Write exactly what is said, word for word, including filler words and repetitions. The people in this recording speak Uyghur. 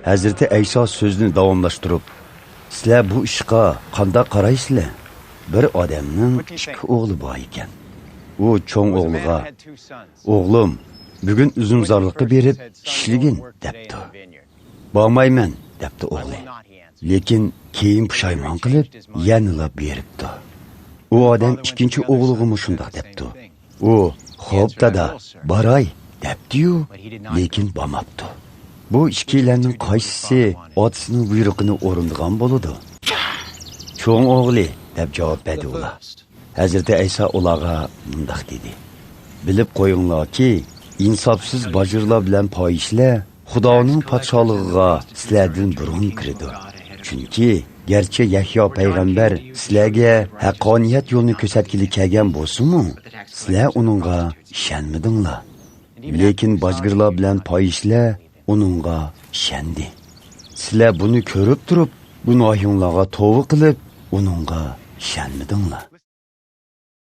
ھەزرىتى ئەيسا سۆزىنى داۋاملاشتۇرۇپ، سىلەر بۇ ئىشقا قانداق قارايسىلەر؟ بىر ئادەمنىڭ ئىككى ئوغلى بار ئىكەن. ئۇ چوڭ ئوغلىغا، «ئوغلۇم، بۈگۈن ئۈزۈمزارلىققا بېرىپ ئىشلىگىن» دەپتۇ. «بارمايمەن» دەپتۇ ئوغلى. لېكىن كېيىن پۇشايمان قىلىپ، يەنىلا بېرىپتۇ. ئۇ ئادەم ئىككىنچى ئوغلىغىمۇ شۇنداق دەپتۇ. ئۇ، «خوپ، دادا، باراي» دەپتىيۇ، لېكىن بارماپتۇ. بۇ ئىككىيلەننىڭ قايسىسى ئاتىسىنىڭ بۇيرۇقىنى ئورۇندىغان بولىدۇ؟ «چوڭ ئوغلى» دەپ جاۋاب بەردى ئۇلار. ھەزرىتى ئەيسا ئۇلارغا مۇنداق دېدى: «بىلىپ قويۇڭلاركى، ئىنساپسىز باجىرلار بىلەن پاھىشلەر خۇدانىڭ پادىشاھلىقىغا سىلەردىن بۇرۇن كىرىدۇ. چۈنكى گەرچە يەھيا پەيغەمبەر سىلەرگە ھەققانىيەت يولىنى كۆرسەتكىلى كەلگەن بولسىمۇ، سىلەر ئۇنىڭغا ئىشەنمىدىڭلار. لېكىن باجگىرلار بىلەن پاھىشلەر ئۇنىڭغا ئىشەندى. سىلەر بۇنى كۆرۈپ تۇرۇپ، گۇناھىڭلارغا توۋا قىلىپ، ئۇنىڭغا ئىشەنمىدىڭلار.»